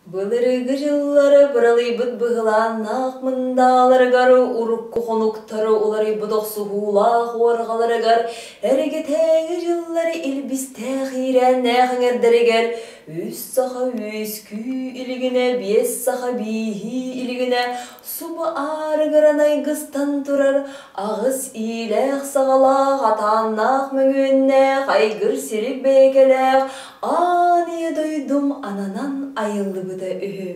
Былыргы дьыллары быралыйбыт быһылааннаах мындааларыгар, урукку хонуктары уларыйбыт охсуһуулаах уорҕаларыгар, эргэтээҥи дьыллары илбистээх иирээннээх эҥэрдэригэр үс саха үөскүү илигинэ, биэс саха бииһии илигинэ субу аарыгыран айгыстан турар аҕыс иилээх-саҕалаах, атааннаах мөҥүөннээх, айгыр сирик бэйэкэлээх аан ийэ дойдум ананан айыллыбыта үһү.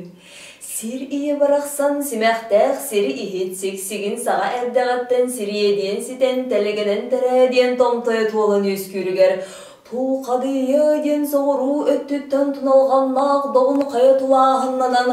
Сир ийэ барахсан симэхтээх сири иһит сиксигин саҕа эрдэҕиттэн сириэдиэн ситэн тэлэгэнэн тэрээдиэн томтойо туолан үөскүүрүгэр Тулхадыйа диэн соҕуруу өттүттэн туналҕаннаах добун хайа тулааһыннанан,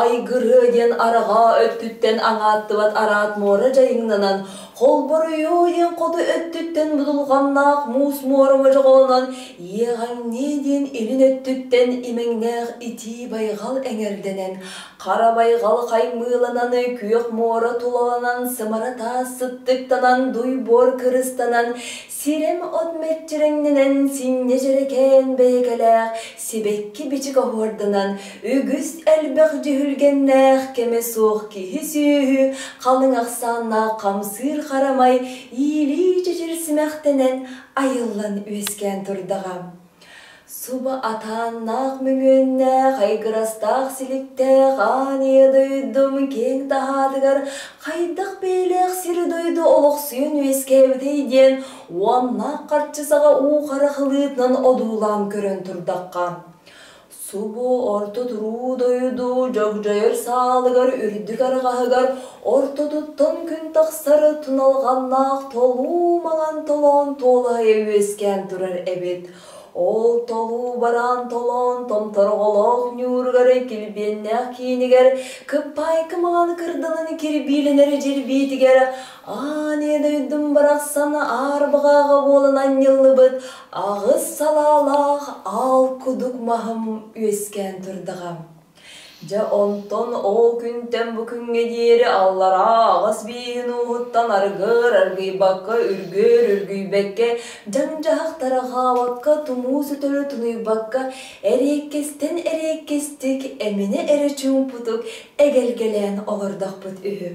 Айгырыа диэн арҕаа өттүттэн аҥааттыбат араат муора дьайыҥнанан, Холборуйуо диэн хоту өттүттэн будулҕаннаах муус муора модьоҕолонон, Иэҕэҥниэ диэн илин өттүттэн имэҥнээх итии байҕал эҥэрдэнэн, Хара байҕал хаймыыланан, күөх муора тулаланан, сымара таас сыттыктанан, дуй-буор кырыстанан, Сирэм от мэччирэҥнэнэн, синньэ дьэрэкээн бэйэкэлээх, сибэкки бичик оһуорданан, үгүс элбэх дьүһүлгэннээх кэмэ суох киһи-сүөһү халыҥ ахсааннаах хамсыыр харамай иилии чэчир симэхтэнэн айыллан үөскээн турдаҕа. Суба атааннаах мөҥүөннээх, айгырастаах силиктээх аан ийэ дойдум киэҥ таһаатыгар хайдах бэйэлээх сири-дойду олохсуйан үөскээбитэй диэн уоннаах харчы саҕа уу харах ылыытынан одуулаан көрөн турдахха, субу орто туруу дойду дьогдьойор саалыгар үрдүк арҕаһыгар ортотуттан күн тахсар туналҕаннаах толуу маҥан толоон туолаһыйа үөскээн турар эбит. Ол толуу бараан толоон томторҕолоох ньууругар килбиэннээх киинигэр кыппаайкы маҥан кырдалын кирбиилэнэр дьирбиитигэр аан ийэ дойдум барахсан аар баҕааҕа буолан анньыллыбыт аҕыс салаалаах аал кудук маһым үөскээн турдаҕа. Дьэ онтон ол күнтэн бу күҥҥэ диэри аллараа аҕыс бииһин ууһуттан аргыар аргыйбакка, үргүөр үргүйбэккэ, дьаҥ-дьаһах тарҕаабакка, тумуу сөтөлө тунуйбакка, эриэккэстэн эриэккэстик, эминэ эрэ чуумпутук эгэлгэлээн олордохпут үһү.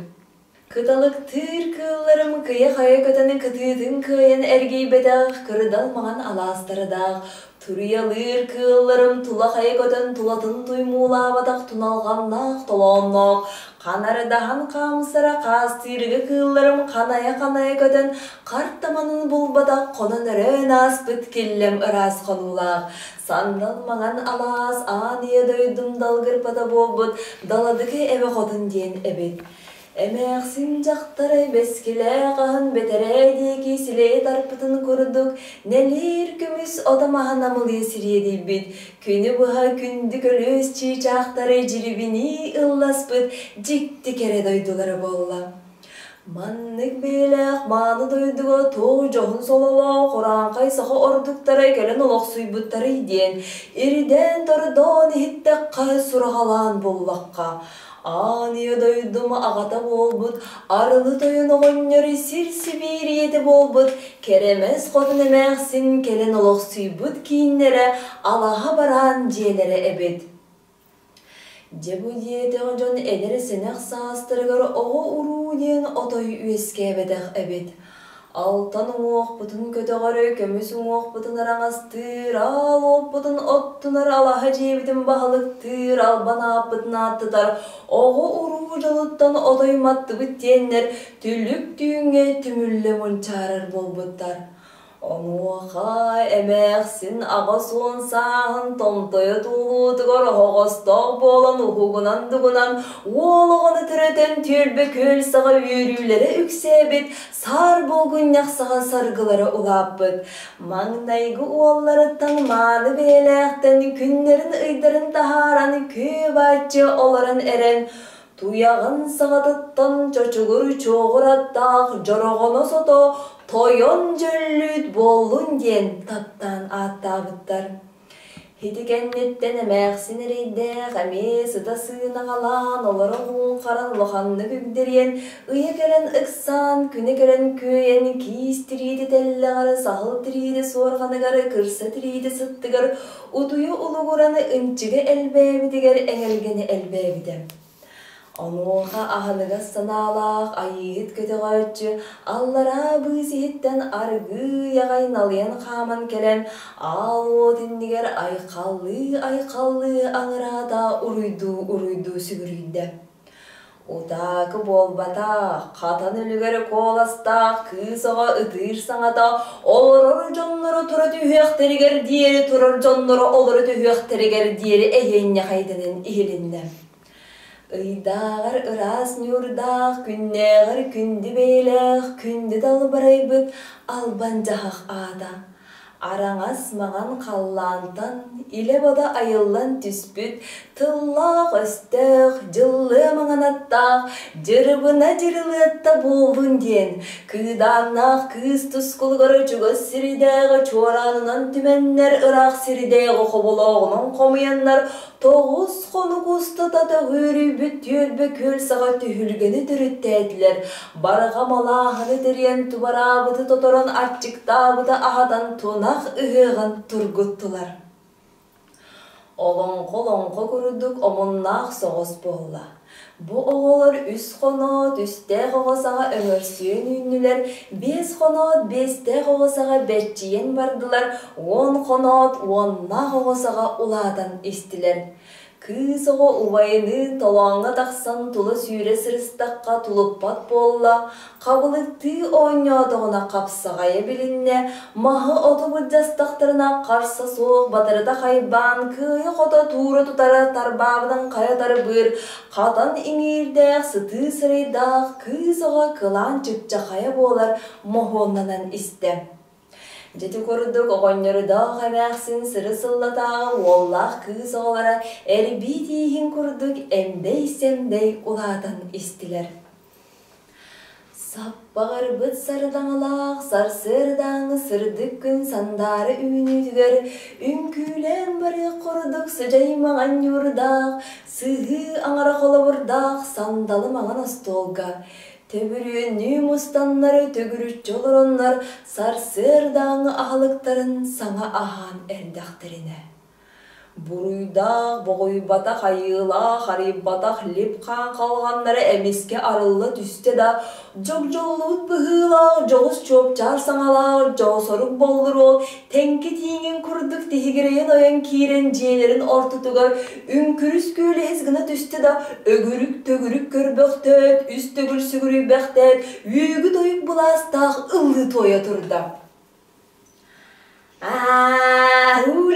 Кыталыктыыр кыылларым кыйа-хайа көтөн кытыытын кыайан эргийбэтэх кырдал маҥан алаастардаах, туруйалыыр кыылларым тула хайа көтөн тулатын туймуулаабатах туналҕаннаах толоонноох, ханарыдаһан хаамсара хаастыырга кыылларым ханайа-ханайа көтөн хартаманын булбатах хонон-өрөөн ааспыт киллэм ыраас хонуулаах, сандал маҥан алаас аан ийэ дойдум далгырпата буолбут Даладыкы эбэ хотун диэн эбит. Эмээхсин дьахтара бэскилээх аһын бэтэрээ диэки силэйэ тарпытын курдук нэлиир көмүс ото-маһа намылыйа сириэдийбит, күнү быһа күндү көлүөс чыычаахтары дьирибинии ылласпыт дьикти кэрэ дойдулара буолла. Маннык бэйэлээх мааны дойдуга туох дьоһун сололоох урааҥхай саха ордуктара кэлэн олохсуйбуттарый диэн ирдээн-тордоон иһиттэххэ сураҕалаан буллахха, Аан ийэ дойдум аҕата буолбут, арылы тойон оҕонньор сир-сибиир ийэтэ буолбут, кэрэмэс хотун эмээхсин кэлэн олохсуйбут кииннэрэ алаһа бараан дьиэлэрэ эбит. Дьэ бу диэтэх дьон эдэр сэнэх саастарыгар оҕо-уруу диэн отой үөскээбэтэх эбит. Алтан уҥуохпутун көтөҕөр, көмүс уҥуохпутун араҥастыыр, аал уоппутун оттунар, алаһа дьиэбитин баһылыктыыр, албан ааппытын ааттатар, оҕо-уруу дьолуттан отой маттыбыт диэннэр түлүк түүҥҥэ түмүллэ мунчаарар буолбуттар. Онуоха эмээхсин 80 сааһын томтойо туолуутугар оһоҕостоох буолан уһугунан-дугунан уол оҕону төрөтөн түөлбэ күөл саҕа үөрүүлэрэ үксээбит, саар булгунньах саҕа саргылара улааппыт. Маҥнайгы уолларыттан мааны бэйэлээхтэн күннэрин-ыйдарын таһааран күө-бааччы олорон эрэн Туйаҕын саҕатыттан чочугур чуоҕур аттаах дьороҕоно сото тойон дьөллүүт буоллун диэн таптаан ааттаабыттар. Ити кэнниттэн эмээхсин эрэйдээх эмиэ сыта сыынаҕалаан олоро муҥхаран улаханнык үгдэрийэн, ыйа кэлэн ыксаан, күнэ кэлэн күөйэн, киис тириитэ тэллэҕэр, саһыл тириитэ суорҕаныгар, кырса тириитэ сыттыгар, утуйа улугуран ынчыга элбээбитигэр эҥэлгэни элбээбитэ. Онуоха аһыныгас санаалаах Айыыһыт көтөҕөөччү аллараа быыс иһиттэн аргыый аҕай налыйан хааман кэлэн, аал уот иннигэр айхаллыы-айхаллыы аҥыраата уруйдуу-уруйдуу сүгүрүйдэ. Утаакы буолбатах, хатан үлүгэр куоластаах кыыс оҕо ытыыр саҥата олорор дьонноро тура түһүөхтэригэр диэри турар дьонноро олоро түһүөхтэригэр диэри эһиэнньэхэйдэнэн иһилиннэ. Ыйдааҕар ыраас ньуурдаах, күннээҕэр күндү бэйэлээх, күндү далбарайбыт албан дьаһах аата. Араҥас маҥан халлаантан илэ-бодо айыллан түспүт тыллаах-өстөөх, дьыллыа маҥан аттаах, дьырыбына дьырылыатта буоллун диэн, кыыдааннаах кыыс тускулугар чугас сиридээҕи чуораанынан түмэннэр ыраах сиридээҕи хоболооҕунан хомуйаннар Тоҕус хонук устата төҕүөрүйбүт түөлбэ күөл саҕа түһүлгэни төрүттээтилэр, барҕа малааһыны тэрийэн тубараабыты тоторон аччыктаабыты аһатан тунах ыһыаҕын тургуттулар. Олоҥхо-олоҥхо курдук омуннаах соҕус буолла. Бу оҕолор үс хоноот үстээх оҕо саҕа өҥөрсүйэн үүннүлэр, биэс хоноот биэстээх оҕо саҕа бэччийэн бардылар, уон хоноот уоннаах оҕо саҕа улаатан истилэр. Кыыс оҕо убайыныын толооҥҥо тахсан тула сүүрэ сырыстахха тулуппат буолла, Хабылыктыы оонньоотоҕуна хапсаҕайа билиннэ, маһы-оту былдьастахтарына харса суох батарыта хайбаан кыайа-хото туура тутара тарбаабытын хайа тарбыыр, хатан иҥиирдээх сытыы сырайдаах кыыс оҕо кылаан чыпчахайа буолар моһуоннанан истэ. Дьэ ити курдук оҕонньордоох эмээхсин сыры-сыллатааҕы уоллаах кыыс оҕолоро эрбии тииһин курдук эмдэй-сэмдэй улаатан истилэр. Саппаҕырбыт сардаҥалаах сарсыардааҥы сырдык күн сандаара үүнүүтүгэр үҥкүүлээн барыах курдук сыдьай маҥан ньуурдаах, сыһыы аҥара холобурдаах сандалы маҥан остуолга төбүрүөннүү мустаннары төгүрүччү олороннор сарсыардааҥы аһылыктарын саҥа аһаан эрдэхтэринэ Буруйдаах, боҕуйбатах айыылаах, арыйбатах лип-хаан халҕаннара эмискэ арылла түстэ да, дьогдьоллубут быһыылаах дьоҕус чуопчаар саҥалаах дьоосорук боллуруол тэҥкэ тииҥин курдук тиһигирэйэн ойон киирэн дьиэлэрин ортотугар үҥкүрүс күөлэһис гына түстэ да, өгүрүк-төгүрүк көрбөхтөөт, үс төгүл сүгүрүйбэхтээт, үөгү-тойук былаастаах ыллыы туойа турда. Аһуулаатан,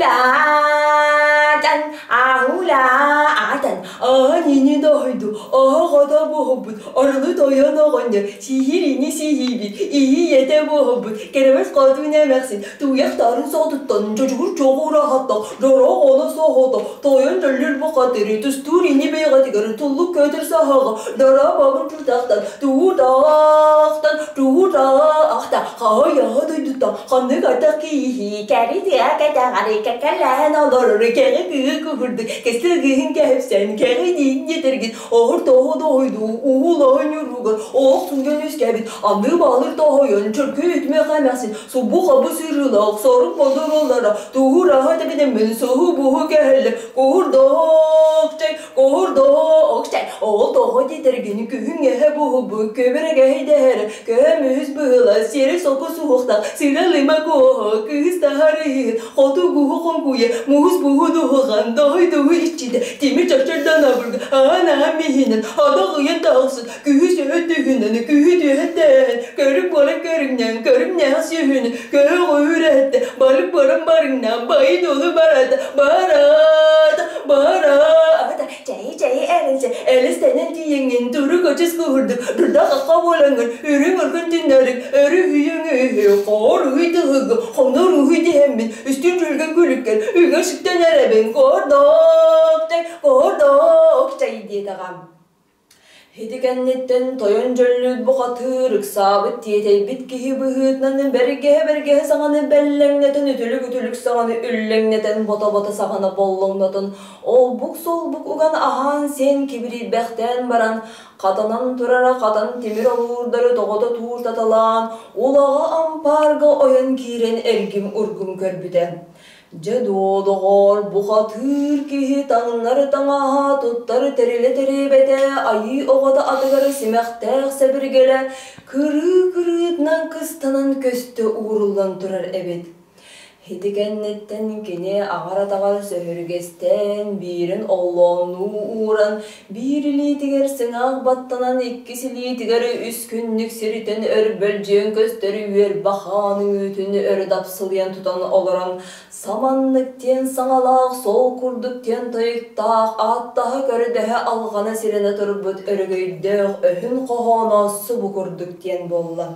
аһуулаатан, аһан ини дойду, аһа-хата буһуппут, арылы тойон оҕонньор, сиһир ини сиһиибит, иһи-ийэтэ буһуппут, кэрэмэс хотун эмэхсин, тууйах тарын соҕотуттан, чочугур чоҕураһаттах, дьороох оно соһото, тойон дьөллүр бухатыры, тустуур ини бэйэҕитигэр, туллук көтөр саһаҕа, дара багын тутахтан, туутаахтан, туутаахта, хаһыйаһа дойдуттан, ханнык атах киһи, кэри тыа кэтэҕэри кэккэлээн олорор, кэҕи кыһы куһурдук, кэскил кыһын кэһэпсэн, кэҕи диинньэтэргин, оһур тоһу доһуйдуу, уһулаһын ньуругар, олох сунган үскэбит, анды балыр тоһойон, чөркө үтмэх эмэхсин, субу хабы сырыылаах, сорук бодуруллара, туһураһа тэбинэммин, суһу-буһу кэһэллэ, куһурдоох чай, Куһурдоох чай, ол тоҕо диэтэргин күһүн эһэ буһубу көбүрэгэһи дэһэрэ, көмүс быһыла сири соку суһуохтаах, сыра-лыма куоһо, кыыс таһарыһыын, хотугуһу хоҥкуйа, муус буһу дуһуҕан, доһуй-дуһу иччитэ, тимир чоччордон абырга, аан-аан миһинэн, адах ыйан тахсын, күһүс өттүһүнэн, күһү түһэттээн, көрүк буолан көрүҥнээн, көрүҥнээх сүөһүнү, көрөх үүрэттэ, барык баран барыҥнаан, байын олу барата, барата, барата, чэй-чэй эрэнсэ, элистэнэн тиийэҥҥин, турук очус куһурдук, дурда-хахха буолаҥҥын, үрүҥ өркөн түннэрик, өрү үйүҥ үһү, хоор уһуй тыһыгы, хонор уһуй диһэммин, үстүн дьүлгэн күлүккэр, үгэн сүктэн эрэбин, кордок чай, кордок чай диэтэҕим. Ити кэнниттэн тойон дьөллүүт бухатыыр, ыксаабыт, тиэтэйбит киһи быһыытынан бэргэһэ-бэргэһэ саҥаны бэллэҥнэтэн, үтүлүк-үтүлүк саҥаны үллэҥнэтэн, бото-бото саҕана боллоҥнотон, олбук-солбук уган аһаан-сиэн кибирийбэхтээн баран, хатанан турара хатан тимир олуурдары тоҕото тууртаталаан, улаҕа ампаарга ойон киирэн эргим-ургум көрбүтэ. Дьэ дуо, доҕоор, бухатыыр киһи таҥнары таҥаһа, туттары тэрилэ тэрийбэтэ, айыы оҕото атыгар симэхтээх сэбиргэлэ кырыы-кырыытынан кыстанан көстө ууруллан турар эбит. Ити кэнниттэн кини аҕар атаҕар сөһүргэстээн, биирин оллооннуу ууран, биир илиитигэр сыҥаах баттанан, иккис илиитигэр үс күннүк сиритэн өрбөлдьүйэн көстөр үөрбэ хаан үҥүүтүн өрө дапсылыйан тутан олорон, саманнык диэн саҥалаах, сол курдук диэн тойуктаах, ааттаһа-көрдөһө алҕана сирэнэ турбут өрөгөйдөөх өһүн хоһооно субу курдук диэн буолла.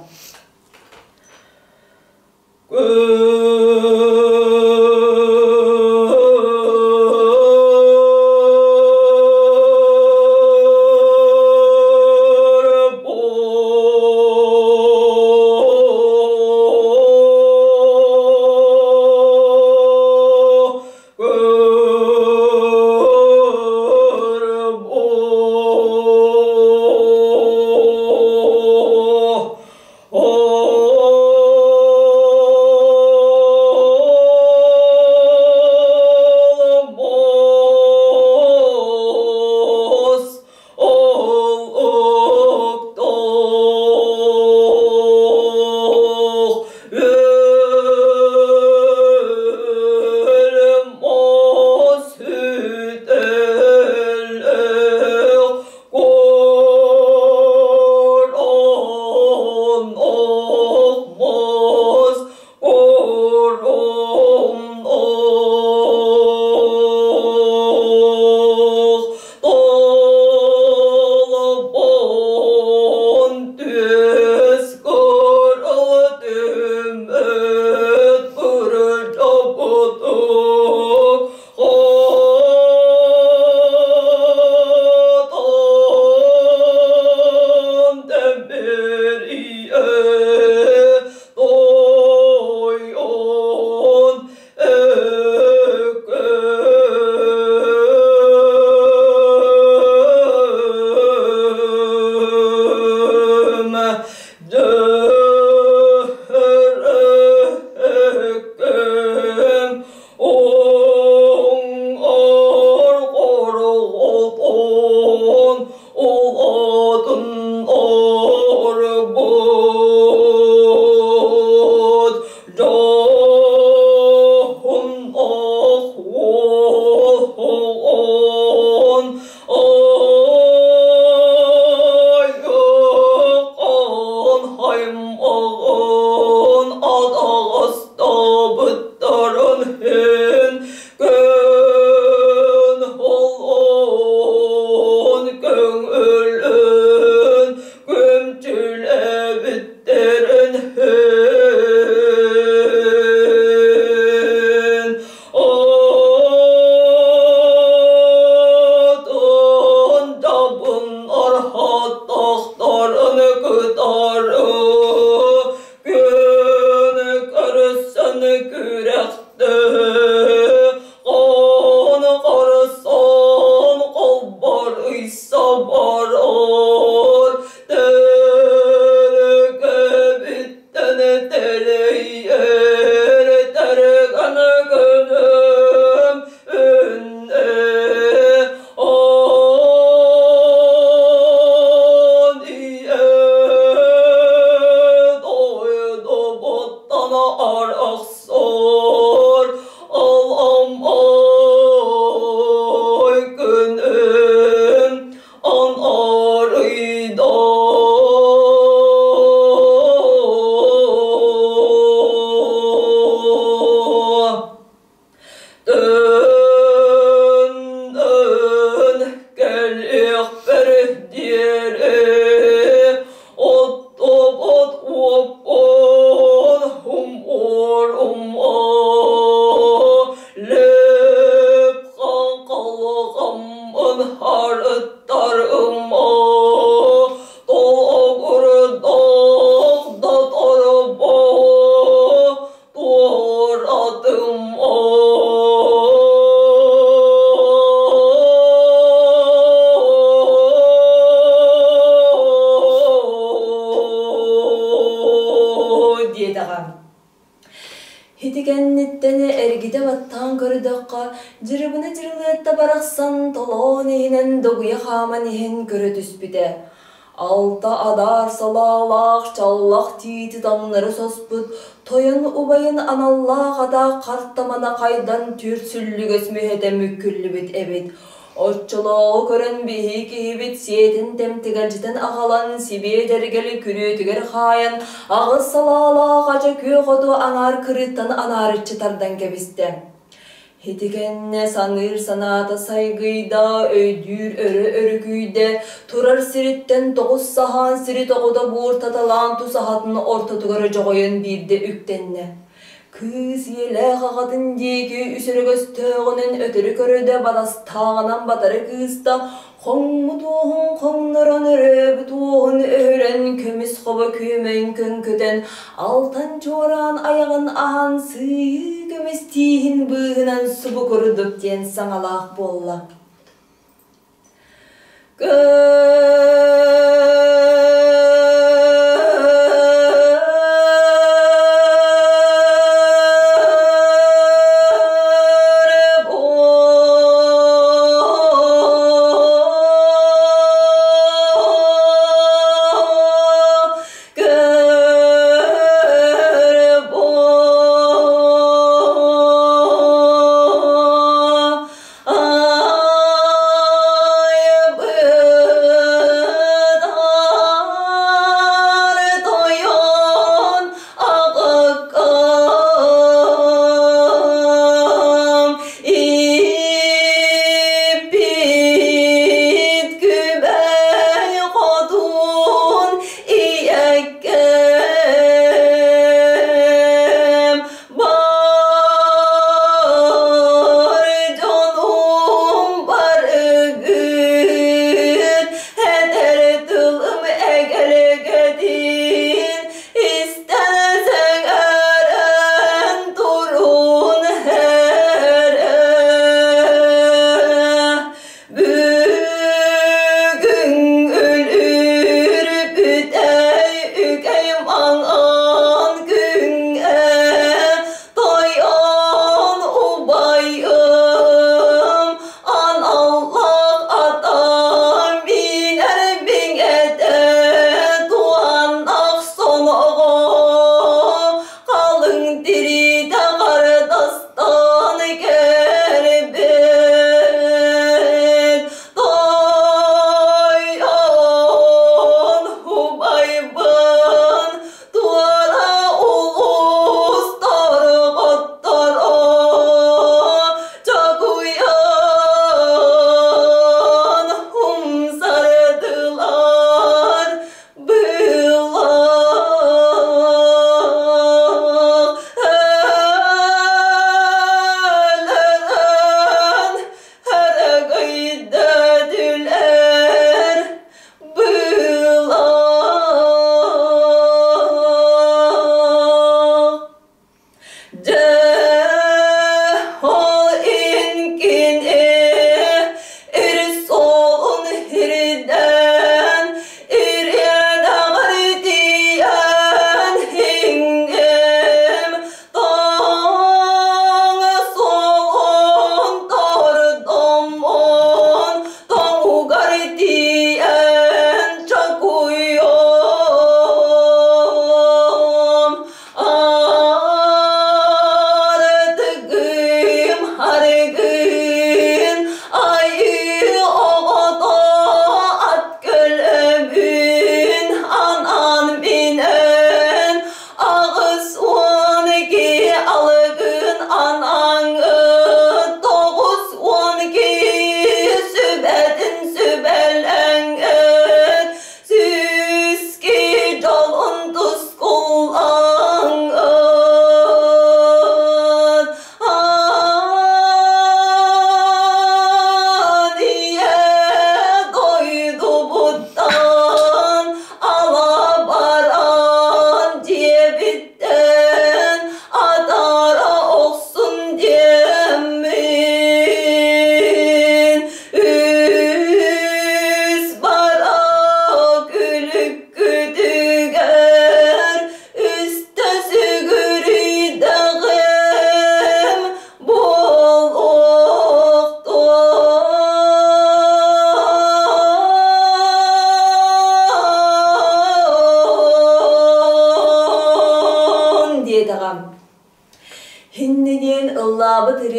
Илиитэ баттаан көрдөххө, Дьырыбына Дьырылыатта барахсан толоон иһинэн догуйа хааман иһэн көрө түспүтэ. Алта адаар салаалаах чаллах тиити таҥнары соспут тойон убайын аналлаах ата хартамана хайдан түөрт сүллүгэс мүһэтэ мүккүллүбүт эбит. Оччолооҕу көрөн биһи киһибит сиэтин тэмтигэлдьитэн аҕалан сибиэдэргэли күрүөтүгэр хаайан аҕыс салаалаах ача күөх оту аҥаар кырыыттан анаарыччы тардан кэбистэ. Ити кэннэ саныыр санаата сайгыйда, өйдүүр өрө өрүкүйдэ, турар сириттэн тоҕус саһаан сири тоҕута бууртаталаан тусаһатын ортотугар дьоҕойон биирдэ үктэннэ. Кыыс ийэлээх аҕатын диэки үс өрөгөстөөҕүнэн өтөрү көрөдө батастааҕынан батары кыыста хоҥмут уоһун хоҥнорон өрөөбүт уоһун өһөрөн көмүс хобо күөмэйин көҥкөтөн алтан чуораан айаҕын аһан сыыйыы көмүс тииһин быыһынан субу курдук диэн саҥалаах буолла.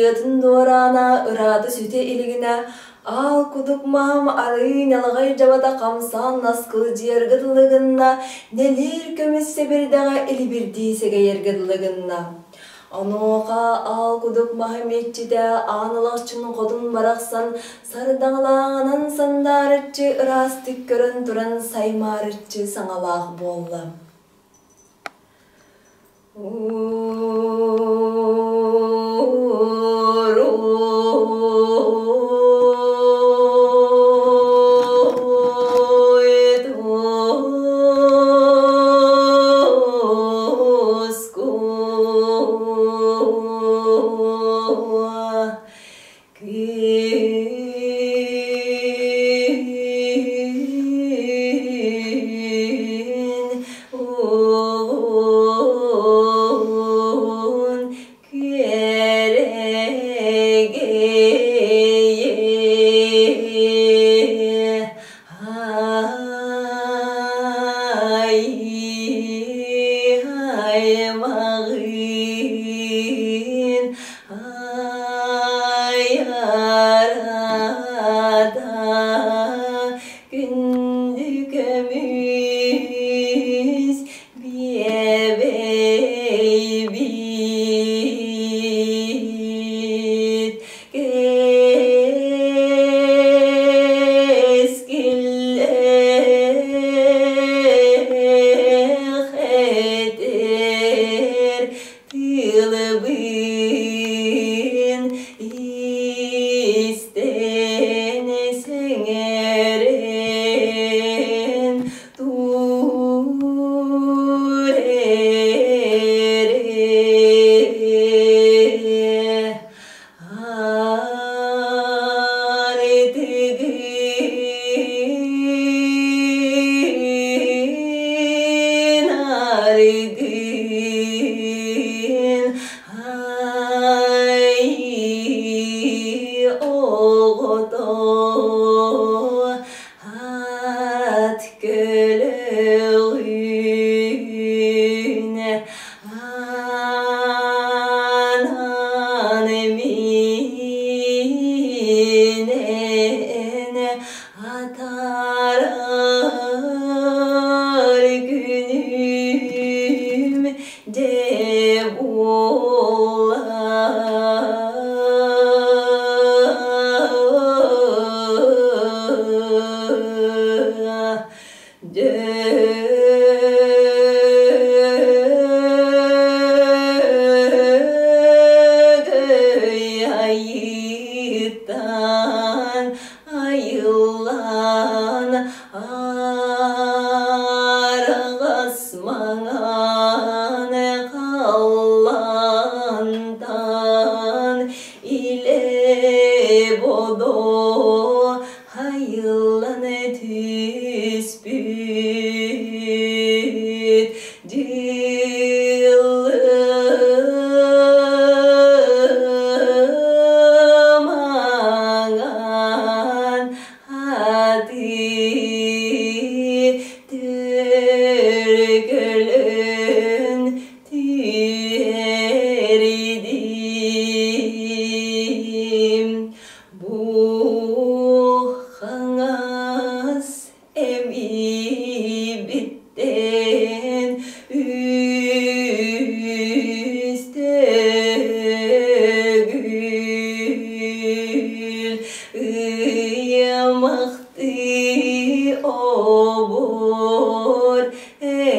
Ырыатын дуораана ыраата сүтэ илигинэ, аал кудук маһым арыы ньалаҕай дьабата хамсаан наскылдьыйарга дылы гынна, нэлиир көмүс сэбирдэҕэ илибирдии сэгэйэргэ дылы гынна. Онуоха аал кудук маһым иччитэ аан алахчын хотун барахсан сардаҥалааҕынан сандаарыччы ыраастык көрөн туран саймаарыччы саҥалаах буолла. Күн уһун күөрэгэй ай аймаҕын Айарата күндү көмүс биэбэйбит кэскиллээх этэр Тылыбын истэн сэҥээрэн тур эрэ Арытыгын, арыгын, ай оҕото ат көлөҕүн Анаан миинэн атаарар күнүм дьэ буолла. Дьөгөй айыттан айыллан араҕас маҥан халлаантан илэ бодо Айыллан түспүт дьылым аҥаан аты төлкөлөн түһэрдим. Бу хаҥас эмиийбиттэн үс төгүл ыйамахтыы обор эрэ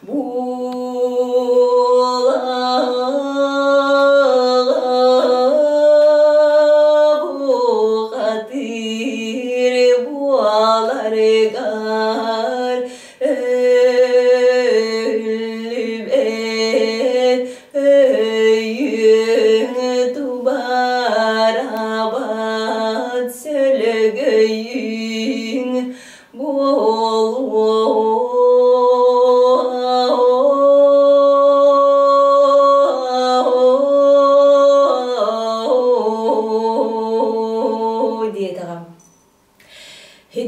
Буолаҕа буоларыгар өллүбэт өйүҥ тубарыгар.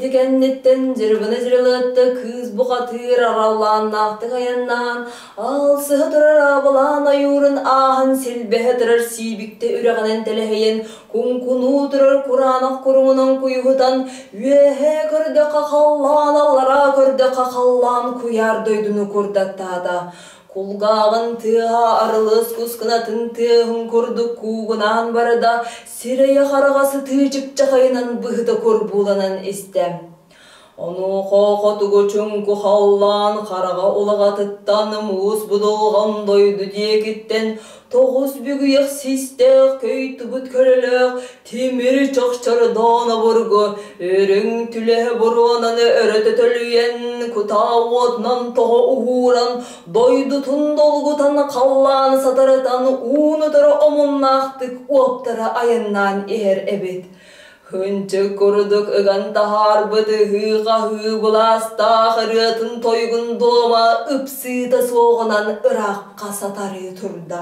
Ити кэнниттэн Дьырыбына Дьырылыатта кыыс бухатыыр араллааннаахтык айаннаан, алсыһа турар аабылаан ойуурун ааһан силбэһэ турар сиибиктэ үрэҕинэн тэлэһийэн, куҥкунуу турар кураанах куруҥунан куйуһутан, үөһээ көрдөххө халлаан, аллараа көрдөххө халлаан куйаар дойдуну курдаттаата. Кулгааҕын тыаһа арылыс кускунатын тыаһын курдук куугунаан барда, сирэйэ-хараҕа сытыы чыпчахайынан быһыта курбууланан истэ. Онуоха хотугу чуҥку халлаан хараҕа улаҕатыттан муус будулҕан дойду диэкиттэн тоҕус бүгүйэх систээх көй тубут көлөлөөх тимир чохчордоон обургу үрүҥ түлэһэ буруонаны өрө төтөлүйэн кутаа уотунан тоҕо уһууран дойдутун долгутан халлааны сатарытан ууну-утары омуннаахтык уоптара айаннаан иһэр эбит. Хынчык курдук ыган таһаарбыт ыһыы-хаһыы былаастаах ырыатын тойугун дуома ыпсыыта суоҕунан ыраахха сатарыы турда.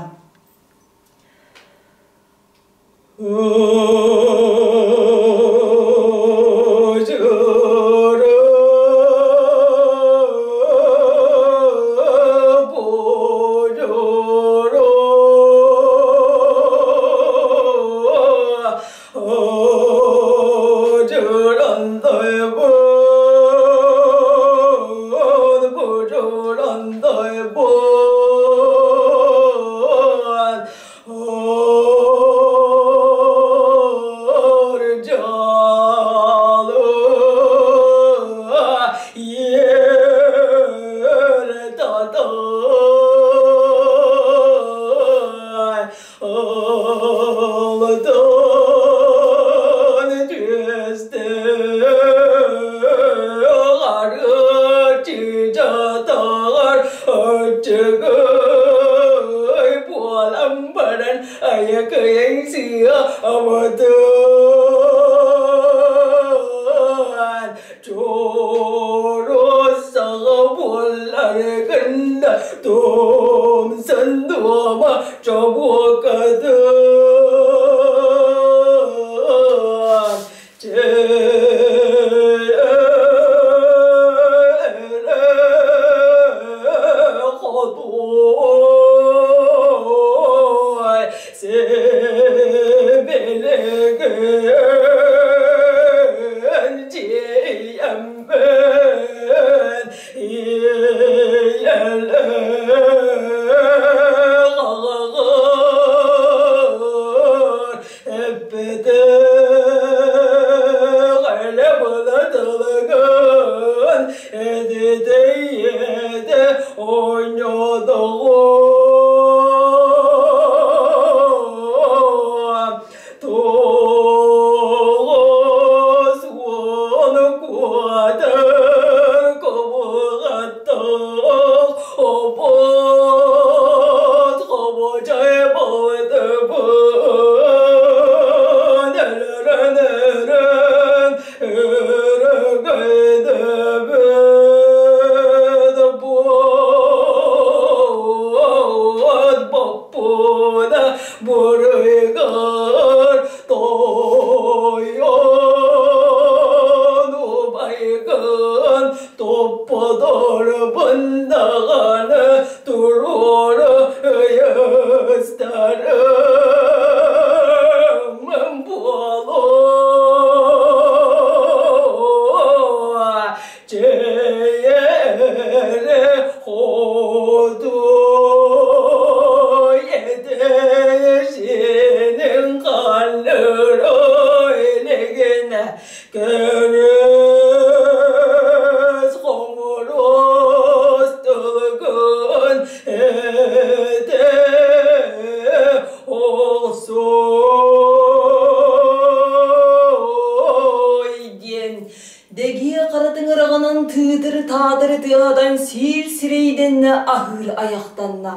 Дэгиэ харатыҥыраҕынан тыытыр-таатыр тыадан сиир сирэйдэннэ аһыыр айахтанна.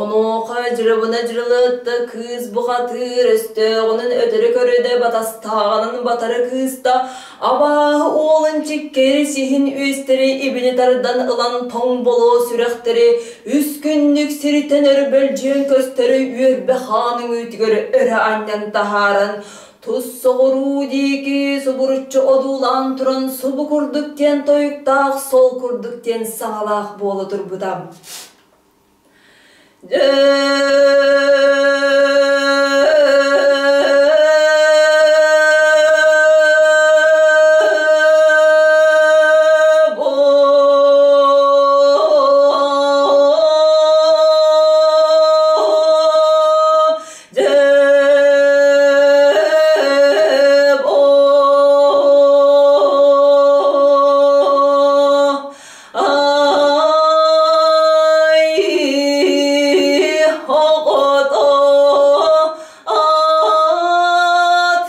Онуоха дьырыбына дьырылыатта кыыс бухатыыр өстөөҕүнэн өтөрү көрүдэ батастааҕынан батары кыыста абааһы уолун чиккэри сиһин үөстэри ибили тардан ылан тоҥ болуо сүрэхтэри үс күннүк сиртэн өрбөлдьүйэн көстөрү үөрбэ хаан үҥүүтүгэр өрө анньан таһааран тус соҕуруу диэки субуруччу одуулаан туран субу курдук диэн тойуктаах сол курдук диэн саҥалаах буола турбута. At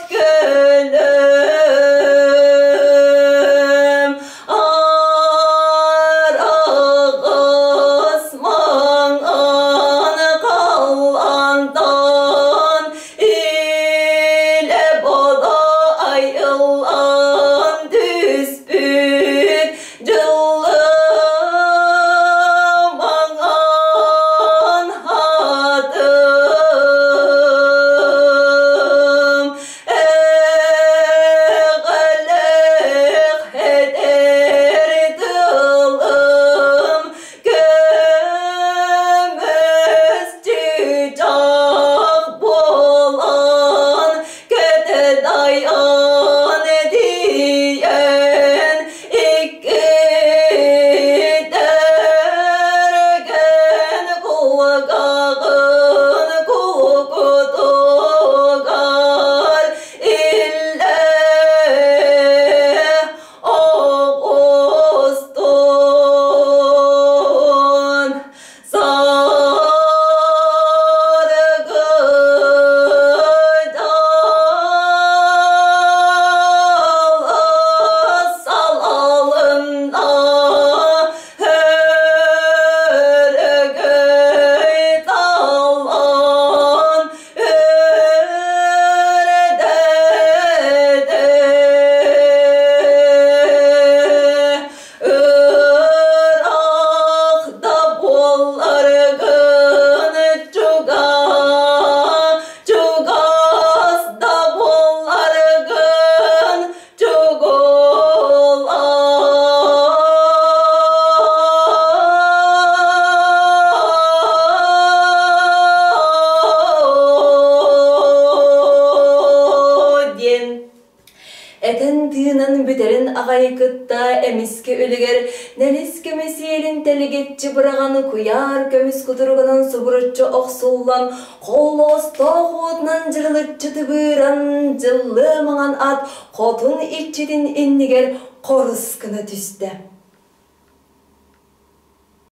gönlüm Arağız mañan qallandan Илэ бодо айыллан түспүт Дьыллым маҥан хатым Эҕэлэх этэр тылым Көмүс чыычаах буолан көтөн айан диэн иккитэргэн кулгаҕын кулукутугар иллэ оҕустун Ыраах да буолларгын чугас, чугас да буолларгын чугулаа диэн Этэн-тыынан бүтэрин аҕай кытта эмискэ үлүгэр нэлис көмүс сиэлин тэлигиччи быраҕан куйаар көмүс кутуругунан субуруччу охсуллан холлоҕостоох уотунан дьырылыччы тыбыыран дьыллыа маҥан ат хотун иччитин иннигэр хорус гына түстэ.